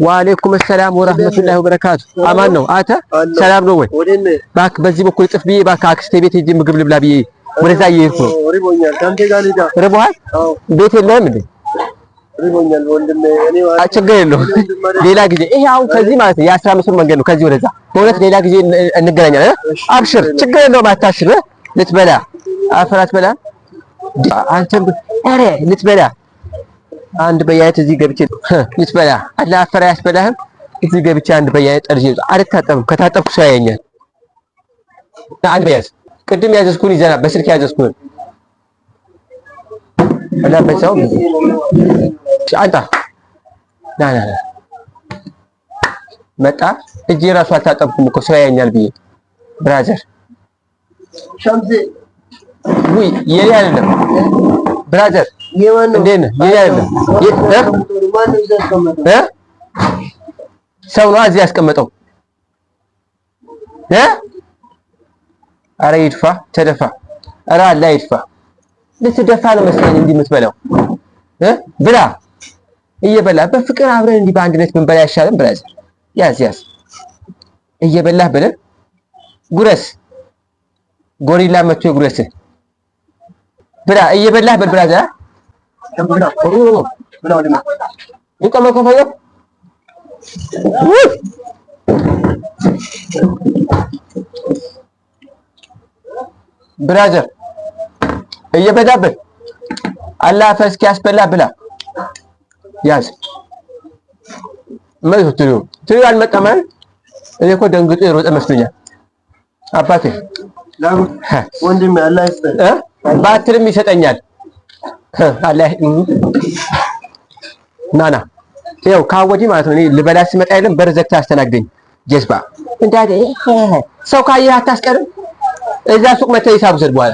ወአለይኩም ሰላም ወራህመቱላሂ ወበረካቱ። አማን ነው። አተ ሰላም ነው ወይ? እባክህ በዚህ በኩል እጥፍ ብዬ እባክህ አክስቴ ቤት ሄጄ ምግብ ልብላ ብዬ ወደዛ እየሄድኩ ነው። ርቦሃል? ቤት የለህም እንዴ? ችግር የለውም። ሌላ ጊዜ ይሄ አሁን ከዚህ ማለት ነው የ15 ብር መንገድ ነው ከዚህ ወደዛ። በእውነት ሌላ ጊዜ እንገናኛለን። አብሽር፣ ችግር የለውም። አታሽር። ልትበላ አፈር አትበላ አንተም። ኧረ ልትበላ አንድ በያይት እዚህ ገብቼ ልትበላ አለ አፈር አያስበላህም። እዚህ ገብቼ አንድ በያይት ጠርዤ አልታጠብም። ከታጠብኩ ሰው ያየኛል። አንድ በያዝ ቅድም ያዘዝኩን ይዘና በስልክ ያዘዝኩን እና በዛው አንጣ ና ና ና መጣ። እጄ ራሱ አልታጠብኩም እኮ ሰው ያየኛል ብዬ brother። ውይ የኔ አይደለም brother፣ እንዴት ነህ? የኔ አይደለም እ ሰው ነው እዚህ ያስቀመጠው እ ኧረ ይድፋ ተደፋ። ኧረ አላህ ይድፋ። ልትደፋ ነው መሰለኝ እንዲህ የምትበላው እ ብላ እየበላ በፍቅር አብረን እንዲህ በአንድነት ብንበላ አይሻልም? Brother፣ ያዝ ያዝ እየበላህ ብለን ጉረስ። ጎሪላ መጥቶ ጉረስ። ብላ እየበላህ በል brother። ይቀመጥ ከፈለክ። Brother፣ እየበላበት አላህ አፈር እስኪያስበላ ብላ። ያዝ መልሱ። ትሪው ትሪው አልመጣም አይደል? እኔ እኮ ደንግጦ የሮጠ መስሎኛል። አባቴ ወንድሜ አላህ ይስጥህ። ባትርም ይሰጠኛል። አላህ ና ና ይኸው ካወዲ ማለት ነው። እኔ ልበላ ስመጣ የለም በር ዘግተህ አስተናግደኝ። ጀዝባ እንዳ ሰው ካየህ አታስቀርም። እዛ ሱቅ መተህ ሂሳብ ውሰድ በኋላ።